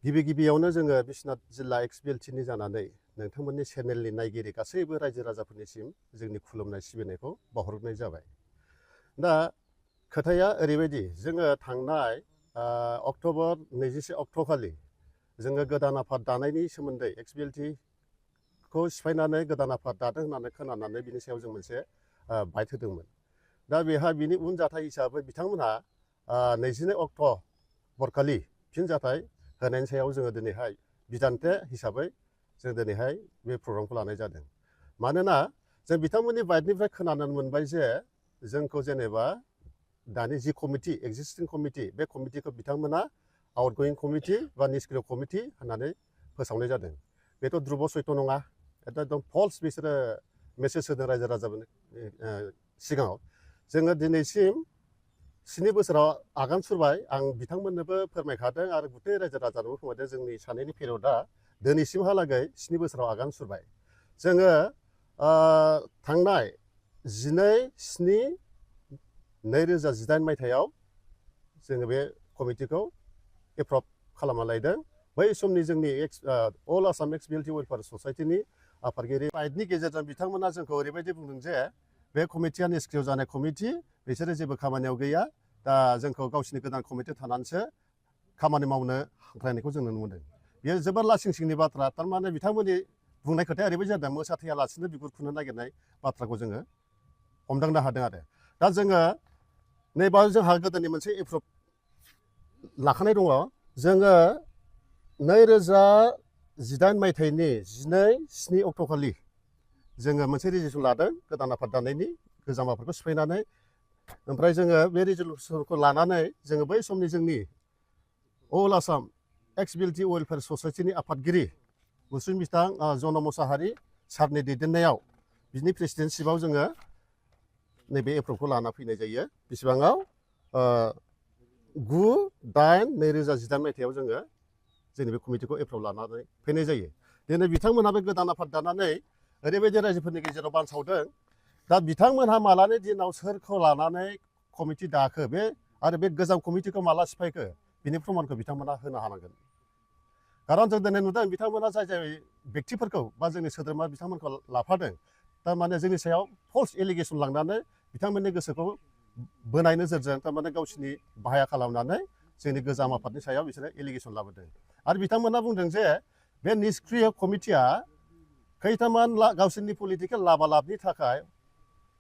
गिबियावनो जोङो बिश्वनाथ जिल्ला XBLTनि जानानै नोंथांमोननि चेनेलनि नायगिरि गासैबो रायजो राजाफोरनिसिम जोंनि खुलुमनाय सिबिनायखौ बावहरनाय जाबाय। दा खोथाया ओरैबायदि, जोङो थांनाय अक्ट'बर 21 अक्ट'खालि जोङो गोदान आफाद दानायनि सोमोन्दै XBLTखौ सिफायनानै गोदान आफाद दादों होननानै खोनानानै बिनि सायाव जों मोनसे बाइट होदोंमोन। दा बेहा बिनि उन जाथाय हिसाबै बिथांमोनहा 22 अक्ट'बरखालि फिन जाथाय होनायनि सायाव जोङो दिनैहाय बिदान्थे हिसाबै जों दिनैहाय बे प्रग्रामखौ लानाय जादों। मानोना जों बिथांमोननि बाइटनिफ्राय खोनानो मोनबाय जे जोंखौ जेनेबा दानि जि कमिटि एक्जिस्टिं कमिटि, बे कमिटिखौ बिथांमोना आउटगयिं कमिटि बा निष्क्रिय कमिटि होननानै फोसावनाय जादों। बेथ' ध्रुब सैथ' नङा, एकदम फल्स बिसोरो मेसेज होदों रायजो राजाफोरनि सिगाङाव। जोङो दिनैसिम 7 बोसोराव आगान सुरबाय। आं बिथांमोननोबो फोरमायखादों आरो गुथै रायजो राजानोबो फोरमायदों। जोंनि सानैनि पिरियडआ दिनैसिमहालागै 7 बोसोराव आगान सुरबाय। जोङो थांनाय 12/7/2018 मायथाइयाव जोङो बे कमिटिखौ एप्रभ खालामना लायदों। बै समनि जोंनि अल आसाम XBLT वेलफेयार ससाइटिनि आफादगिरि बाइटनि गेजेरजों बिथांमोना जोंखौ ओरैबायदि बुंदों जे बे कमिटिया निष्क्रिय जानाय कमिटि, बिसोरो जेबो खामानियाव गैया। दा जोंखौ गावसिनि गोदान कमिटि थानानैसो खामानि मावनो हांख्रायनायखौ जों नुनो मोनदों। बेयो जोबोर लासिं सिंनि बाथ्रा। थारमाने बिथांमोननि बुंनाय खोथाया ओरैबायदि जादों, मोसा थैयालासिनो बिगुर खुनो नागिरनाय बाथ्राखौ जोङो हमदांनो हादों आरो। दा जोङो नैबाव जोंहा गोदोनि मोनसे एप्रभ लाखानाय दङ। जोङो 2018 मायथाइनि 12/7 अक्ट'खालि जोङो मोनसे रेजलिउसन लादों गोदान आफाद दानायनि, गोजाम आफादखौ सिफायनानै। ओमफ्राय जोङो बे रेजलिउसनखौ लानानै जोङो बै समनि जोंनि अल आसाम XBLT वेलफेयार ससाइटिनि आफादगिरि मुस्लिम बिथां जन मुसाहारि सारनि दैदेननायाव बिनि प्रेसिडेन्टशिपआव जोङो नैबे एप्रभखौ लाना फैनाय जायो। बेसेबाङाव 9/8/2018 मायथाइयाव जोङो जोंनि बे कमिटिखौ एप्रभ लानानै फैनाय जायो। दिनै बिथांमोनहाबो गोदान आफाद दानानै ओरैबायदि रायजोफोरनि गेजेराव बानसावदों। दा बिथांमोनहा मालानि दिनाव सोरखौ लानानै कमिटि दाखो बे आरो बे गोजाम कमिटिखौ माला सिफायखो, बिनि प्रमानखौ बिथांमोना होनो हानांगोन। खारन जों दिनै नुदों बिथांमोना जाय बेक्तिफोरखौ बा जोंनि सोद्रोमा बिथांमोनखौ लाफादों, थारमाने जोंनि सायाव फल्स एलिगेसन लांनानै बिथांमोननि गोसोखौ बोनाय नोजोरजों थारमाने गावसिनि बाहाया खालामनानै जोंनि गोजाम आफादनि सायाव बिसोरो एलिगेसन लाबोदों। आरो बिथांमोना बुंदों जे बे निष्क्रिय कमिटिया खैथामान गावसोरनि पलिटिकेल लाबालाबनि थाखाय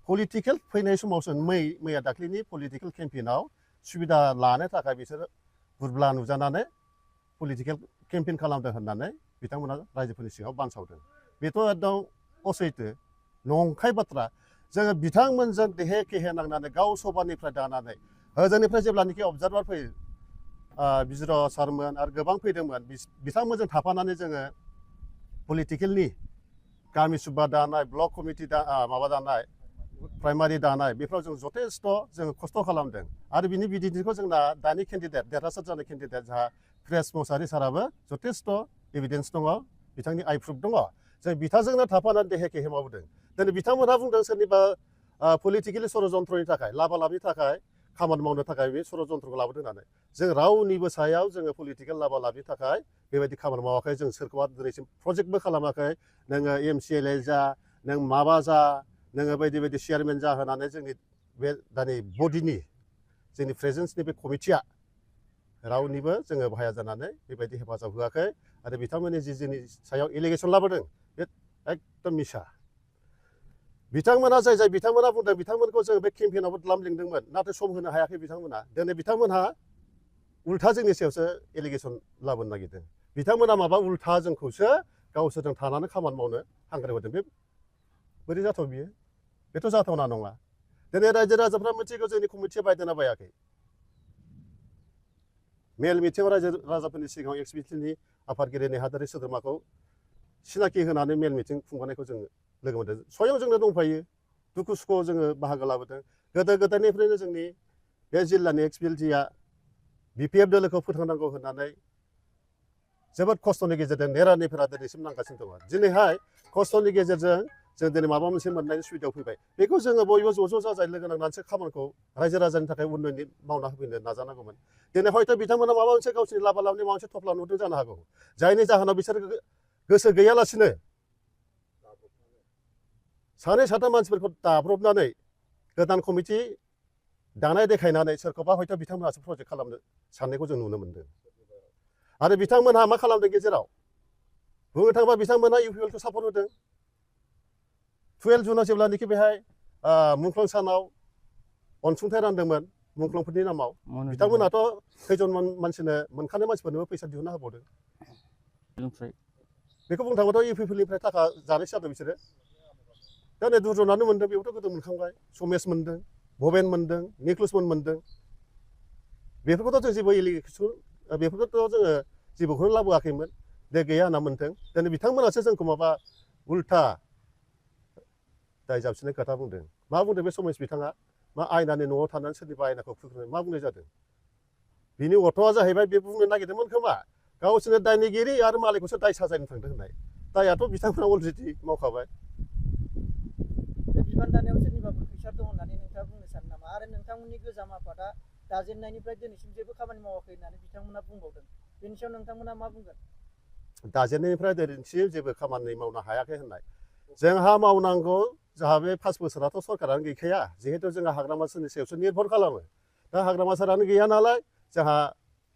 पलिटिकेल फैनाय समावसो मैया दाख्लैनि पलिटिकेल केम्पेइनाव सुबिदा लानो थाखाय बिसोरो गुरब्ला नुजानानै पलिटिकेल केम्पेइन खालामदों होननानै बिथांमोना रायजोफोरनि सिगाङाव बानसावदों। बेथ' एकदम असैथो, नंखाय बाथ्रा। जोङो बिथांमोनजों देहे केहे नांनानै गाव सभानिफ्राय दानानै ओजोंनिफ्राय जेब्लानोखि अबजारभार फैयो, बिजिर सारमोन आरो गोबां फैदोंमोन, बिथांमोनजों थाफानानै जोङो पलिटिकेलनि गामि सुब्बा दानाय, ब्लक कमिटि माबा दानाय, प्राइमारि दानाय, बेफोराव जों जथेस्थ' जोङो खस्थ' खालामदों। आरो बिनि बिदिन्थिखौ जोंना दानि केन्डिडेट, देरहासार जानाय केन्डिडेट जोंहा प्रेस मुसाहारि साराबो जथेस्थ' एभिडेन्स दङ, बिथांनि आइप्रुफ दङ। जों बिथांजोंनो थाफानानै देहे केहे मावदों। दिनै बिथांमोनहा बुंदों सोरनिबा पलिटिकेलि षड़यन्त्रनि थाखाय, लाबालाबनि थाखाय खामानि मावनो थाखाय बे षड़यन्त्रखौ लाबोदों होननानै। जों रावनिबो सायाव जोङो पलिटिकेल लाबालाबनि थाखाय बेबायदि खामानि मावाखै। जों सोरखौबा दिनैसिम प्रजेक्टबो खालामाखै। नोङो MCLA जा, नों माबा जा, नोङो बायदि बायदि चेयारमेन जा होनानै जोंनि बे दानि बडिनि जोंनि प्रेजेन्सनि बे कमिटिया रावनिबो जोङो बाहाया जानानै बेबायदि हेफाजाब होआखै। आरो बिथांमोननि जि जोंनि सायाव एलिगेसन लाबोदों बे एकदम मिसा। बिथांमोना जाय बिथांमोना बुंदों बिथांमोनखौ जों बे केम्पेइनावबो द्लाम लिंदोंमोन, नाथाय सम होनो हायाखै बिथांमोना। दिनै बिथांमोनहा उल्था जोंनि सायावसो एलिगेसन लाबोनो नागिरदों। बिथांमोना माबा उल्था जोंखौसो गावसोरजों थानानै खामानि मावनो हांख्रायहरदों। बे बोरै जाथाव बियो? बेथ' जाथावना नङा। दिनै रायजो राजाफ्रा मिथिगौ जोंनि कमिटिया बायदोंना बायाखै। मेल मिटिङाव रायजो राजाफोरनि सिगाङाव XBLTनि आफादगिरि नेहाथारि सोद्रोमाखौ सिनाखि होनानै मेल मिटिं खुंबोनायखौ जोङो लोगो मोन्दों। स्वयं जोंनो दंफायो, दुखु सुखुआव जोङो बाहागो लाबोदों। गोदो गोदायनिफ्रायनो जोंनि बे जिल्लानि XBLTआ BPF दोलोखौ फोथांनांगौ होननानै जोबोद खस्थ'नि गेजेरजों नेरा नेफेरा दिनैसिम नांगासिनो दङ। दिनैहाय खस्थ'नि गेजेरजों जों दिनै माबा मोनसे मोननायनि सुबिदायाव फैबाय बेखौ जोङो बयबो ज' जाजाय लोगो नांनानैसो खामानिखौ रायजो राजानि थाखाय उन्नयननि मावना होफैनो नाजानांगौमोन दिनै हयथ' बिथांमोना माबा मोनसे गावसोरनि लाबा लाबनि माबा मोनसे थफ्ला नुदों जानो हागौ जायनि जाहोनाव बिसोर गोसो गैयालासिनो सानै साथाम मानसिफोरखौ दाब्रबनानै गोदान कमिटि दानाय देखायनानै सोरखौबा हयथ' बिथांमोनासो प्रजेक्ट खालामनो साननायखौ जों नुनो मोन्दों आरो बिथांमोनहा मा खालामदों गेजेराव बुंनो थाङोबा बिथांमोना इउपिएलखौ सापर्ट होदों 12 जुनाव जेब्लानोखि बेहाय मुंख्लं सानाव अनसुंथाइ रानदोंमोन मुंख्लंफोरनि नामाव बिथांमोनाथ' खैजन मानसिनो मोनखानाय मानसिफोरनोबो फैसा दिहुनना होबावदों बेखौ बुंनो थाङोबाथ' इउपिएलनिफ्राय थाखा जानायसो जादों बिसोरो दा नै दुर्जनानो मोन्दों बेबोथ' गोदो मोनखांबाय समेश मोन्दों भबेन मोन्दों निक्लुसमोन मोन्दों बेफोरखौथ' जों जेबो इलिगेसन बेफोरखौथ' जोङो जेबोखौनो लाबोआखैमोन दे गैया होनना मोनथों दिनै बिथांमोनासो जोंखौ माबा उल्था दाय जाबसिननाय खोथा बुंदों मा बुंदों बे समेश बिथाङा मा आयनानि न'आव थानानै सोरनिबा आयनाखौ खुख्रिनाय मा बुंनाय जादों बिनि अर्थ'आ जाहैबाय बे बुंनो नागिरदोंमोन खोमा गावसोरनो दायनिगिरि आरो मालायखौसो दाय साजायनो थांदों होननाय दायआथ' बिथांमोना अलरेडि मावखाबाय बिबान दानायाव सोरनिबाफोर फैसा दं होननानै नोंथाङा बुंनो सानो नामा आरो नोंथांमोननि गोजाम आफादा दाजेननायनिफ्राय दिनैसिम जेबो खामानि मावाखै होननानै बिथांमोना बुंबावदों बेनि सायाव नोंथांमोना मा बुंगोन दाजेननायनिफ्राय दिनैसिम जेबो खामानि मावनो हायाखै होननाय जोंहा मावनांगौ जोंहा बे 5 बोसोराथ' सरकारानो गैखाया जिहेतु जोंहा हाग्रामा ओनसोलनि सायावसो निर्भर खालामो दा हाग्रामा सारानो गैया नालाय जोंहा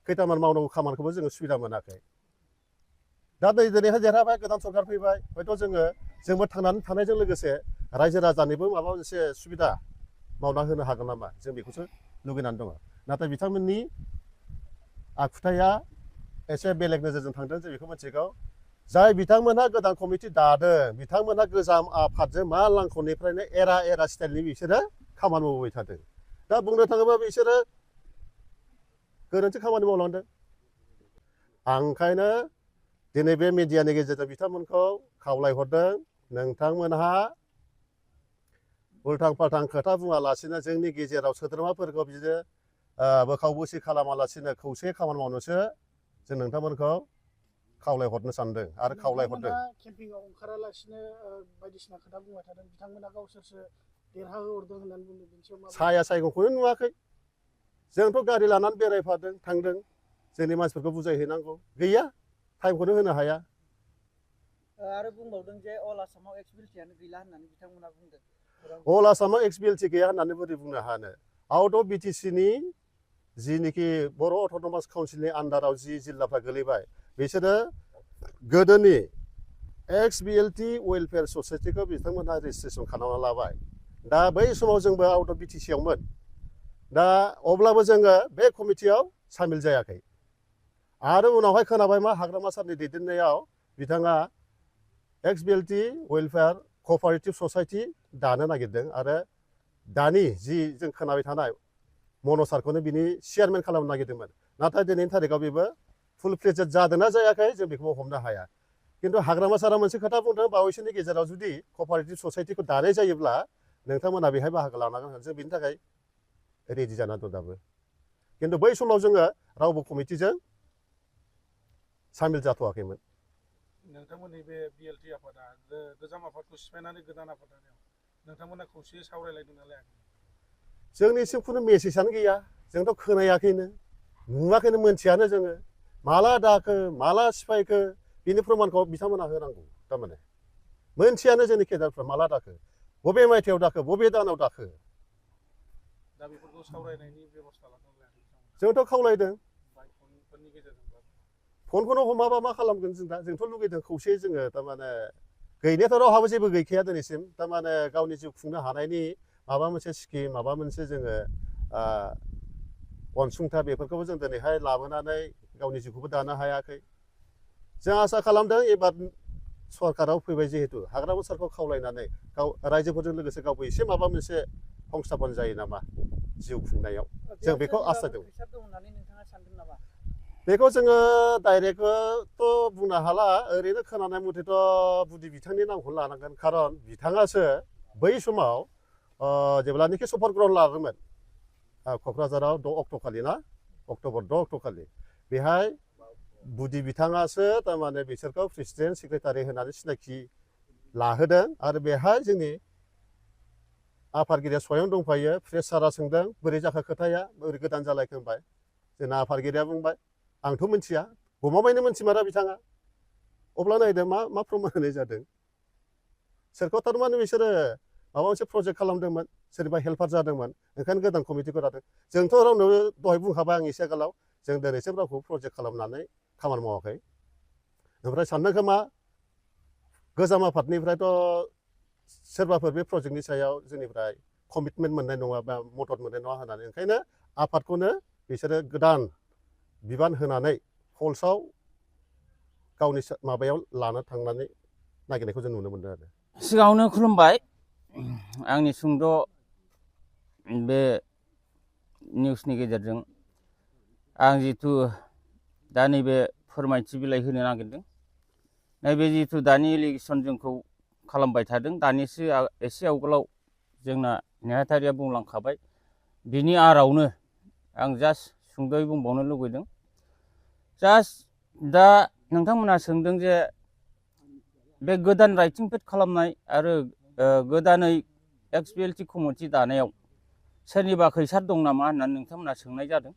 खैथामान मावनांगौ खामानिखौबो जोङो सुबिदा मोनाखै दा नै दिनैहाय देरहाबाय गोदान सरकार फैबाय हयथ' जोंबो थांनानै थानायजों लोगोसे रायजो राजानिबो माबा मोनसे सुबिदा मावना होनो हागोन नामा जों बेखौसो लुगैनानै दङ नाथाय बिथांमोननि आखुथाया एसे बेलेग नोजोरजों थांदों जों बेखौ मिथिगौ जाय बिथांमोनहा गोदान कमिटि दादों बिथांमोनहा गोजाम आफादजों मा लांख'निफ्रायनो एरा स्टाइलनि बिसोरो खामानि मावबाय थादों दा बुंनो थाङोबा बिसोरो गोरोन्थि खामानि मावलांदों आं ओंखायनो दिनै बे मिडियानि गेजेरजों बिथांमोनखौ खावलायहरदों नोंथांमोनहा उल्थां फाल्थां खोथा बुङालासिनो जोंनि गेजेराव सोद्रोमाफोरखौ बिदिनो बोखाव बोसि खालामालासिनो खौसे खामानि मावनोसो जों नोंथांमोनखौ खावलायहरनो सानदों आरो खावलायहरदों केम्पिंआव ओंखारालासिनो बायदिसिना खोथा बुंबाय थादों बिथांमोना गावसोरसो देरहाहोहरदों होननानै बुंदों बेनि सायाव साया सायगंखौनो नुवाखै जोंथ' गारि लानानै बेरायफादों थांदों जोंनि मानसिफोरखौ बुजायहैनांगौ गैया टाइमखौनो होनो हाया आरो बुंबावदों जे अल आसामाव एक्सबिलिटियानो गैला होननानै बिथांमोना बुंदों अल आसामाव एक्सबिलिटि गैया होननानै बोरै बुंनो हानो आउट अफ बिटिसिनि जिनिखि बर' अट'नमास काउन्सिलनि आन्डाराव जि जिल्लाफ्रा गोलैबाय बिसोरो गोदोनि एक्सबिएलटि वेलफेयार ससाइटिखौ बिथांमोनहा रेजिस्ट्रेसन खालामना लाबाय दा बै समाव जोंबो आउट अफ बिटिसियावमोन दा अब्लाबो जोङो बे कमिटियाव सामिल जायाखै आरो उनावहाय खोनाबाय मा हाग्रामा सारनि दैदेननायाव बिथाङा एक्सबिएलटि वेलफेयार क'अपारेटिभ ससाइटि दानो नागिरदों आरो दानि जि जों खोनाबाय थानाय मन' सारखौनो बिनि चेयारमेन खालामनो नागिरदोंमोन नाथाय दिनैनि थारिखआव बेबो फुल फ्लेजेड जादोंना जायाखै जों बेखौ हमनो हाया खिन्थु हाग्रामा सारा मोनसे खोथा बुंदों बावैसोनि गेजेराव जुदि क'अपारेटिभ ससाइटिखौ दानाय जायोब्ला नोंथांमोना बेहाय बाहागो लानांगोन जों बेनि थाखाय रेडि जाना दं दाबो खिन्थु बै समाव जोङो रावबो कमिटिजों सामिल जाथ'वाखैमोन नोंथांमोननि बे बिएलटि आफादा गोजाम आफादखौ सिफायनानै गोदान आफाद दानायाव नोंथांमोना खौसेयै सावरायलायदों ना लायाखै जोंनिसिम खुनु मेसेजआनो गैया जोंथ' खोनायाखैनो नुवाखैनो मोनथियानो जोङो माला दाखो माला सिफायखो बिनि प्रमानखौ बिथांमोना होनांगौ थारमाने मोनथियानो जोंनि केडारफ्रा माला दाखो बबे मायथाइयाव दाखो बबे दानाव दाखो दा बेफोरखौ सावरायनायनि बेब'स्था लादों लायाखै जोंथ' खावलायदों फनफोरनि गेजेरजों फनखौनो हमाबा मा खालामगोन जों दा जोंथ' लुगैदों खौसे जोङो थारमाने गैनायाथ' रावहाबो जेबो गैखाया दिनैसिम थारमाने गावनि जिउ खुंनो हानायनि माबा मोनसे स्किम माबा मोनसे जोङो अनसुंथाइ बेफोरखौबो जों दिनैहाय लाबोनानै गावनि जिउखौबो दानो हायाखै जों आसा खालामदों एबार सरकाराव फैबाय जिहेतु हाग्रामा सारखौ खावलायनानै गाव रायजोफोरजों लोगोसे गावबो एसे माबा मोनसे संस्थापन जायो नामा जिउ खुंनायाव जों बेखौ आसा दं बेखौ जोङो डाइरेक्टथ' बुंनो हाला ओरैनो खोनानाय मथेथ' बुदि बिथांनि नामखौनो लानांगोन खारन बिथाङासो बै समाव जेब्लानोखि शपथ ग्रहण लादोंमोन क'क्राझाराव 6 अक्ट' खालि ना अक्ट'बर 6 अक्ट' खालि बेहाय बुदि बिथाङासो थारमाने बिसोरखौ प्रेसिडेन्ट सेक्रेटारि होनानै सिनायथि लाहोदों आरो बेहाय जोंनि आफादगिरिया स्वयं दंफायो प्रेसारा सोंदों बोरै जाखो खोथाया बोरै गोदान जालायखो होनबाय जोंना आफादगिरिया बुंबाय आंथ' मिथिया गमामायैनो मिथिमारा बिथाङा अब्ला नायदो मा प्रमान होनाय जादों सोरखौ थारमाने बिसोरो माबा मोनसे प्रजेक्ट खालामदोंमोन सोरबा हेल्पार जादोंमोन ओंखायनो गोदान कमिटिखौ लादों जोंथ' रावनोबो दहाय बुंखाबाय आं एसे आगोलाव जों दिनैसिम रावखौ प्रजेक्ट खालामनानै खामानि मावाखै ओमफ्राय सानदों खोमा गोजाम आफादनिफ्रायथ' सोरबाफोर बे प्रजेक्टनि सायाव जोंनिफ्राय कमिटमेन्ट मोननाय नङा बा मदद मोननाय नङा होननानै ओंखायनो आफादखौनो बिसोरो गोदान बिबान होनानै फल्सआव गावनि माबायाव लानो थांनानै नागिरनायखौ जों नुनो मोनदों आरो सिगाङावनो खुलुमबाय आंनि सुंद' बे निउसनि गेजेरजों आं जिथु दा नैबे फोरमायथि बिलाइ होनो नागिरदों नैबे जिथु दानि इलिगेसन जोंखौ खालामबाय थादों दानिसो एसे आवगोलाव जोंना नेहाथारिया बुंलांखाबाय बिनि आरावनो आं जास्ट सुंद'यै बुंबावनो लुगैदों जास्ट दा नोंथांमोनहा सोंदों जे बे गोदान राइटिं पेड खालामनाय आरो गोदानै XBLT कमिटि दानायाव सोरनिबा खैसार दं नामा होननानै नोंथांमोनहा सोंनाय जादों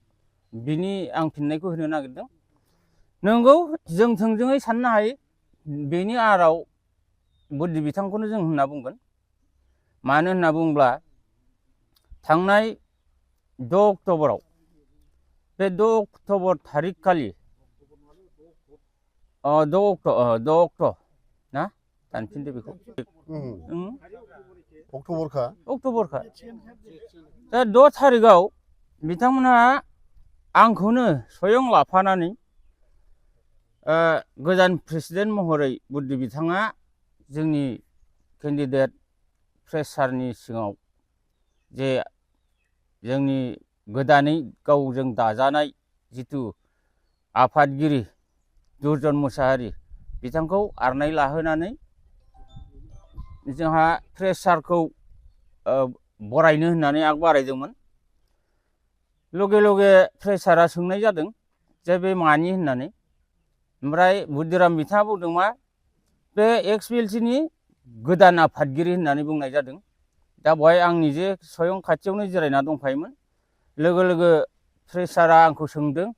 बिनि आं फिननायखौ होनो नागिरदों नंगौ जों थोंजोङै साननो हायो बेनि आराव बुद्धि बिथांखौनो जों होनना बुंगोन मानो होनना बुङोब्ला थांनाय 6 अक्ट'बराव बे 6 अक्ट'बर थारिख खालि 6 अक्ट' ना दानफिनदो बेखौ अक्ट'बरखा दा 6 थारिखआव बिथांमोनहा आंखौनो स्वयं लाफानानै गोदान प्रेसिडेन्ट महरै बुद्धि बिथाङा जोंनि केन्डिडेट प्रेसारनि सिगाङाव जे जोंनि गोदानै गावजों दाजानाय जिथु आफादगिरि दुर्जन मुसाहारि बिथांखौ आरनाय लाहोनानै जोंहा प्रेसारखौ बरायनो होननानै आग बारायदोंमोन लगे लगे प्रेसारा सोंनाय जादों जे बे मानि होननानै ओमफ्राय बुद्धिराम बिथाङा बुंदों मा बे XBLTनि गोदान आफादगिरि होननानै बुंनाय जादों दा बेवहाय आं निजे स्वयं खाथियावनो जिरायना दंफायोमोन लोगो लोगो प्रेसारा आंखौ सोंदों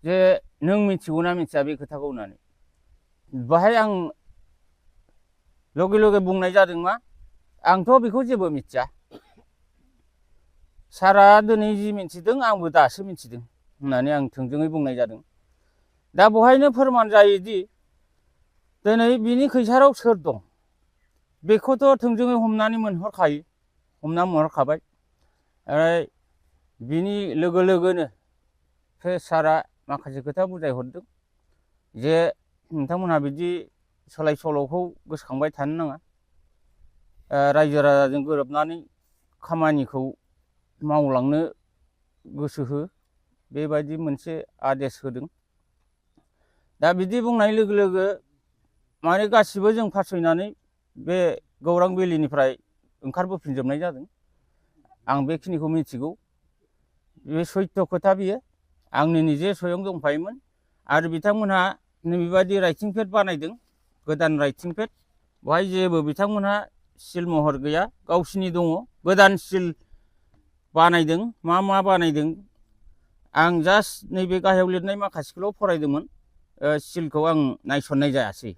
जे नों मिथिगौ ना मिथिया बे खोथाखौ होननानै बेहाय आं लगे लगे बुंनाय जादों मा आंथ' बेखौ जेबो मिथिया सारा दिनै जि मिथिदों आंबो दासो मिथिदों होननानै आं थोंजोङै बुंनाय जादों दा बेवहायनो फोरमान जायोदि दिनै बिनि खैसाराव सोर दं बेखौथ' थोंजोङै हमनानै मोनहरखाबाय ओमफ्राय बिनि लोगो लोगोनो प्रेसारा माखासे खोथा बुजायहरदों जे नोंथांमोनहा बिदि सोलाय सोल'खौ गोसोखांबाय थानो नाङा रायजो राजाजों गोरोबनानै खामानिखौ मावलांनो गोसो हो बेबायदि मोनसे आदेश होदों दा बिदि बुंनाय लोगो लोगो माने गासिबो जों फासयनानै बे गौरां भेलिनिफ्राय ओंखारबोफिनजोबनाय जादों आं बेखिनिखौ मिथिगौ बे सैथो खोथा बियो आंनि निजे स्वयं दंफायोमोन आरो बिथांमोनहा नैबेबायदि राइटिं पेड बानायदों गोदान राइटिं पेड बेवहाय जेबो बिथांमोनहा सिल महर गैया गावसिनि दङ गोदान सिल बानायदों मा बानायदों आं जास्ट नैबे गाहायाव लिरनाय माखासेखौल' फरायदोंमोन सिलखौ आं नायसननाय जायासै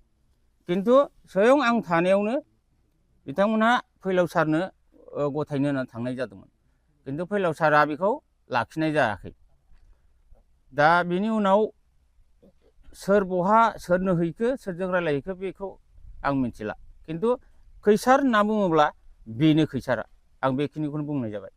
किन्तु स्वयं आं थानायावनो बिथांमोनहा फैलाव सारनो गथायनो होनना थांनाय जादोंमोन किन्तु फैलाव सारा बेखौ लाखिनाय जायाखै दा बिनि उनाव सोर बहा सोरनो हैखो सोरजों रायलायहैखो बेखौ आं मिथिला किन्तु खैसार होनना बुङोब्ला बेनो खैसारा आं बेखिनिखौनो बुंनाय जाबाय